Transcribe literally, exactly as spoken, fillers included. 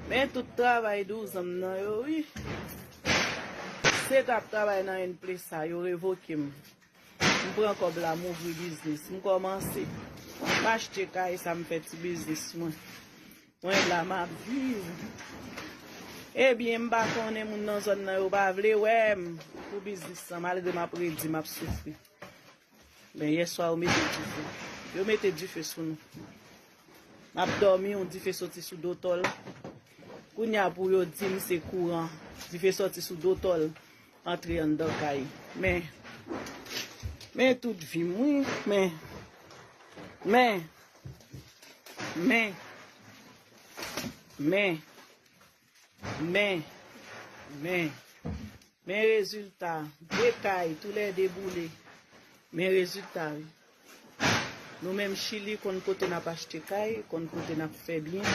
Men tout travay douzan m nan yo, wi. Se t ap travay nan N P S A, yo revoke m. M pran kòb la, m ouvri biznis. M kòmanse. M achte kay, sa m fè ti biznis mwen. Mwen la, m ap viv. Ebyen, m pa konnen moun nan zòn nan yo pa vle wè m pou biznis lan, malgre m ap redi, m ap soufri. Men yèswa, yo mete dife. Yo mete dife sou nou. M ap dòmi, yon dife soti sou do tòl. Kounye a pou yo di m se kouran. Dife soti sou do tòl, antre anndan kay. Men, men tout vi m, wi. Men, men, men, men, men, men, men rezilta. De kay, toulède boule. Men rezilta, wi. Nou menm Chili, konn kote n ap achte kay, konn kote n ap fè byen.